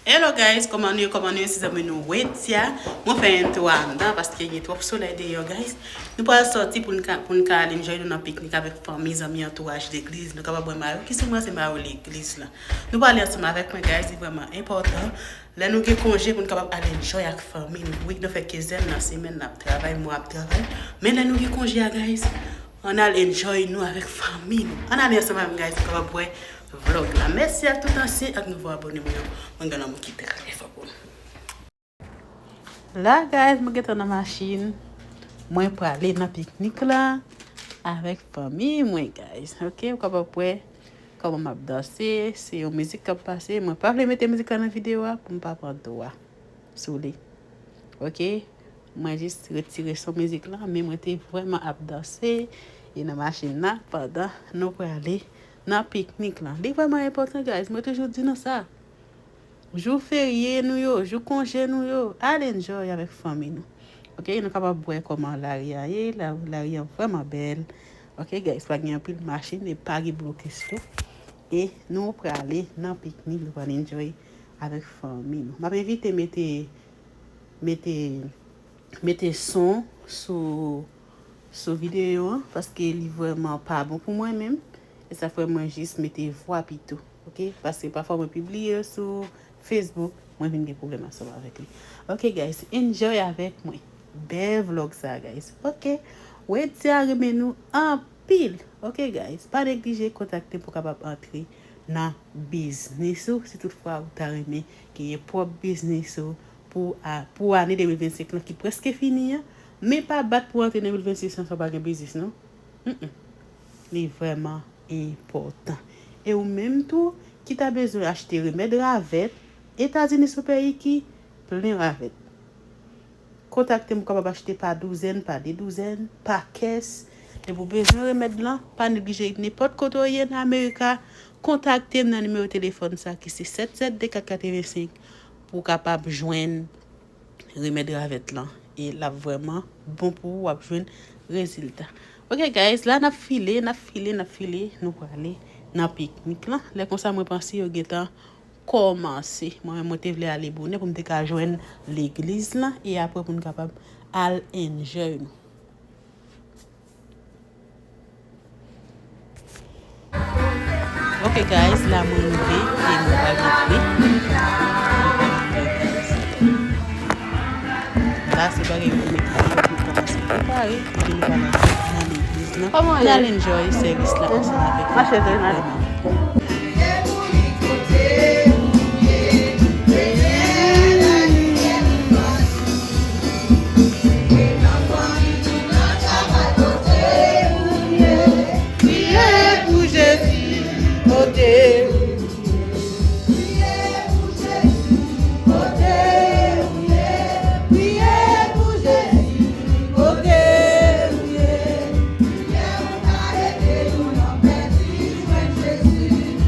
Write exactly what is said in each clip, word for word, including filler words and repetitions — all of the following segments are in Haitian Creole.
Hello guys, kòman nou ye, kòman nou ye, se zanmi nou Wetia. Mwen fè entwo a anndan paske gen twòp solèy deyò, guys. Nou pral sòti pou n ka, pou n ka al enjoy nou nan piknik avèk fanmi, zanmi, antouraj legliz. Nou kapab wè mayo, ki sou mwen se mayo legliz la. Nou prale ansanm avèk mwen, guys, li vrèman enpòtan. Lè nou gen konje pou n kapab al enjoy ak fanmi nou. Wi, nou fè kenzèn nan semèn n ap travay, mwa ap travay. Men lè nou gen konje a, guys, ann al enjoy nou avèk fanmi nou. Ann ale ansanm avè m, guys, pou kapab wè vlòg la. Mèsi ak tout ansyen ak nouvo abòne mwen yo. Mwen gen lanmou ki trè fò pou nou. La, guys, mwen gentan nan machin. Mwen prale nan piknik la avèk fanmi mwen, guys. Ok, ou kapab wè kòman m ap danse. Se yon mizik k ap pase. Mwen pa vle mete mizik la nan videyo a pou m pa pran dwa sou li. Ok? Mwen jis retire son mizik la, men mwen te vrèman ap danse e nan machin la pandan nou prale nan piknik la. Li vrèman enpòtan, guys. Mwen toujou di nou sa. Jou ferye nou yo, jou konje nou yo, al enjoy avèk fanmi nou. Ok, nou kapab wè kòman lari a ye, la, lari a vrèman bèl. Ok, guys, pa gen anpil machin e pa gen blokis tou. E nou prale nan piknik, nou pral enjoy avèk fanmi nou. M ap evite mete, mete, mete son sou, sou videyo an, paske li vrèman pa bon pou mwen menm. E sa fè mwen jis mete vwa pito, ok? Paske pafwa mwen pibliye yo sou Facebook, mwen vin gen pwoblèm ansanm avèk li. Ok, guys, enjoy avèk mwen. Bèl vlòg sa, guys. Ok? Wetia renmen nou anpil. Ok, guys, pa neglije kontakte m pou kapab antre nan biznis ou. Si toutfwa ou ta renmen genyen pwòp biznis ou pou, a, pou ane de mil vennsenk lan ki prèske fini an, men pa bat pou antre nan de mil vennsis lan san w pa gen biznis, non. Mm-mm. Li vrèman enpòtan. E ou menm tou, ki ta bezwen achte remèd ravèt, Etazini se yon peyi ki plen ravèt. Kontakte m, ou kapab achte pa douzèn, pa de douzèn, pa kès. Depi w bezwen remèd lan, pa neglije nenpòt kote w ye nan Amerika, kontakte m nan nimewo telefòn sa ki se sèt sèt de kat katrevensenk pou w kapab jwenn remèd ravèt lan. E l ap vrèman bon pou ou, w ap jwenn rezilta. Ok, guys, la n ap file, n ap file, n ap file, nou prale nan piknik lan. Lè konsa, mwen panse yo gentan kòmanse. Mwen menm, mwen te vle ale bonè pou m te ka jwenn legliz lan e apre pou n kapab al enjoy nou. Ok, guys, la mwen rive e mwen pral rantre. La, se bagay yo mete pou kòmanse prepare, epi nou pral antre nan legliz lan. N al enjoy sèvis la ansanm avèk nou. Mache vre, n ale. Priye pou Jezi, kote ou ye. Priye pou Jezi, kote ou ye. Priye pou Jezi, kote ou ye. Priye pou ka ede nou nan pèdi jwenn Jezi.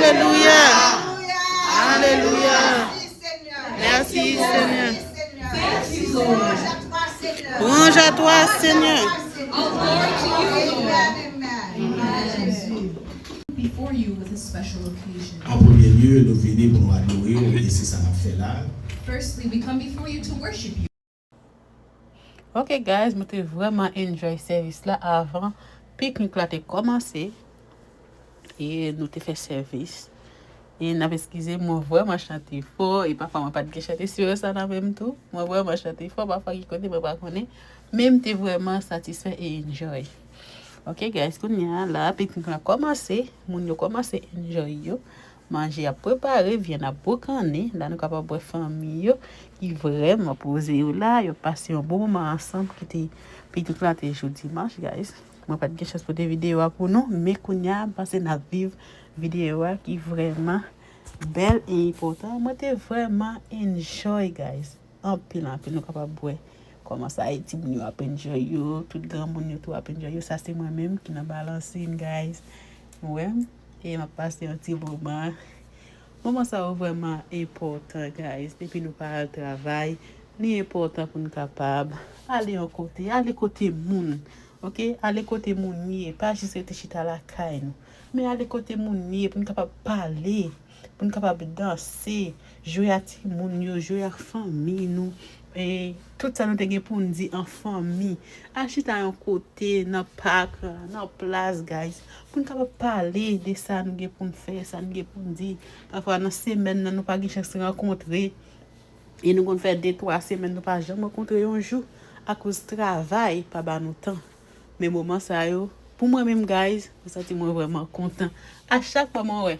Alelouya. Alelouya. Mèsi, Senyè. Louanj a twa, Senyè. Before you with a special occasion. An premye lye, nou vini pou nou adore w, e se sa n ap fè la. Firstly, we come before you to worship you. Ok guys, mwen te vrèman enjoy sèvis la avan piknik la te kòmanse. E nou te fè sèvis. E n ap eskize m, mwen vrèman chante fò. E pafwa mwen pa t gen chante Esperanza nan menm tou. Mwen vrèman chante fò, pafwa gen kote mwen pa konnen. Men m te vrèman satisfè e enjoy. Ok guys, kounye a la, piknik la kòmanse. Moun yo kòmanse enjoy yo. Manje ap prepare, vyann ap boukannen. La nou kapab wè fanmi yo ki vrèman poze yo la. Yo pase yon bon moman ansanm ki te piknik la te jou dimanch, guys. Mwen pa t gen chans pote videyo a pou nou, men kounye a, m panse n ap viv videyo a ki vrèman bèl e enpòtan. Mwen te vrèman enjoy, guys. Anpil, anpil. Nou kapab wè kòman sa ye, timoun yo ap enjoy yo, tout granmoun yo tou ap enjoy yo. Sa se mwen menm ki nan balansin, guys. Ou wè m? E m ap pase yon ti moman. Moman sa yo vrèman enpòtan, guys. Depi nou pa al travay, li enpòtan pou n kapab ale yon kote, ale kote moun. Ok? Ale kote moun ye. Pa jis rete chita lakay nou. Men ale kote moun ye pou n kapab pale, pou n kapab danse, jwe ak timoun yo, jwe ak fanmi nou. E tout sa nou te gen pou n di an fanmi. Al chita yon kote, nan pak, nan plas, guys. Pou n kapab pale de sa nou gen pou n fè, sa nou gen pou n di. Pafwa nan semèn nan, nou pa gen chans rankontre. E nou konn fè de, twa semèn, nou pa janm rankontre yon jou. Akoz travay pa ba nou tan. Men moman sa yo, pou mwen menm, guys, mwen santi mwen vrèman kontan. A chak fwa mwen wè,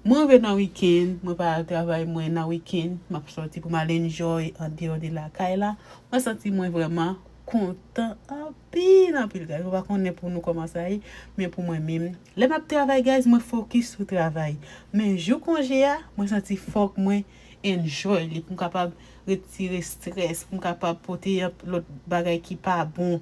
mwen rive nan wikenn, mwen pa al travay, mwen nan wikenn, m ap sòti pou m al enjoy andeyò de lakay la. Mwen santi mwen vrèman kontan anpil, anpil, guys. Mwen pa konnen pou nou kòman sa ye, men pou mwen menm, lè m ap travay, guys, mwen fokis sou travay. Men jou konje a, mwen santi fòk mwen enjoy li pou m kapab retire strès, pou m kapab pote lòt bagay ki pa bon,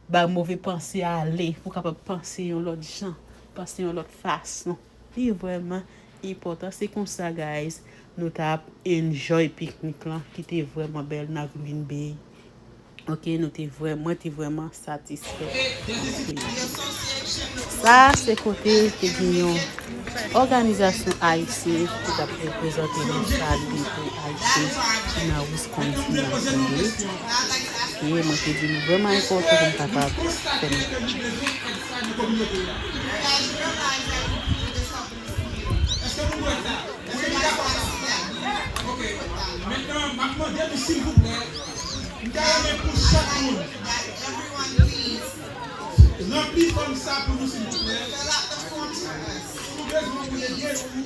bay move panse ale, pou w kapab panse yon lòt jan, panse yon lòt fason. Li vrèman enpòtan. Se konsa, guys, nou t ap enjoy piknik lan, ki te vrèman bèl nan Green Bay. Ok, nou te vrèman, mwen te vrèman satisfè. Sa se kote te gen yon òganizasyon ayisyen ki t ap reprezante nou, sa li pou ayisyen ki nan Wisconsin an, tande. E mwen te di nou vrèman enpòtan pou m kapab fè nou. Èske nou wè sa? Èske nou dakò avèk sa? Ok. Mentnan, m ap mande nou, silvouplè, m ta renmen pou chak moun ranpli fòm sa pou nou, silvouplè. Si nou bezwen moun ede nou,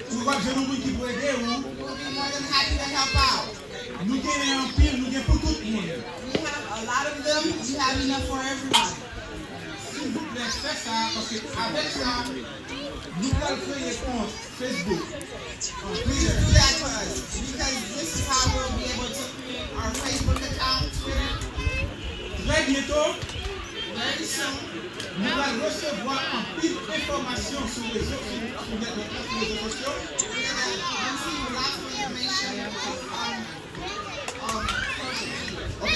ou w ap jwenn yon moun ki pou ede ou, nou genyen anpil, nou gen pou tout moun. Silvouplè, fè sa, paske avèk sa, nou pral kreye kont Facebook. An Twitter. Trè byento, nou pral resevwa anpil enfòmasyon sou rezo, sou, sou entènèt la, sou rezo sosyo. Ok?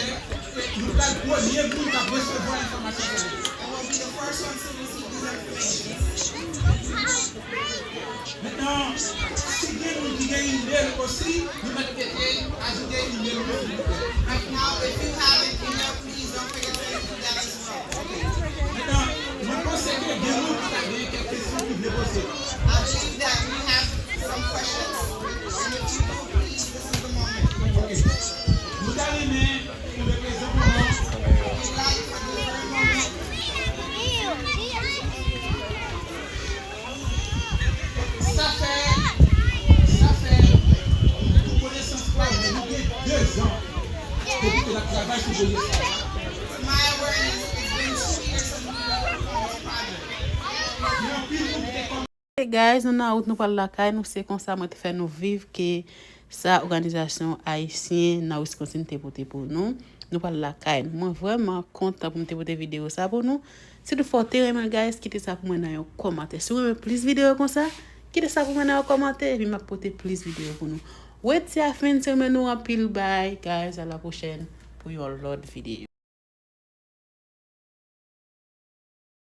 E nou pral premye moun k ap resevwa enfòmasyon sa yo. Mentnan, si gen moun ki gen email osi, nou mèt mete, ajoute email nou, silvouplè. Mentnan, mwen panse ke gen moun ki ta gen kèk kesyon ki vle poze. Ok. Nou ta renmen pou le prezan moman. Sa fè, sa fè, pou konesans pa w, nou gen dezan depi ke n ap travay sou pwojè sa a. Gen anpil moun ki te kòm- Hey guys, nou nan wout, nou pral lakay nou. Se konsa mwen te fè nou viv ke sa òganizasyon ayisyen nan Wisconsin te pote pou nou. Nou pral lakay nou. Mwen vrèman kontan pou m te pote videyo sa pou nou. Si toutfwa w te renmen l, guys, kite sa pou mwen nan yon kòmantè. Si w renmen plis videyo konsa, kite sa pou mwen nan yon kòmantè, epi m ap pote plis videyo pou nou. Wetya fans, renmen nou anpil, bye, guys, a la pwochèn pou yon lòt videyo.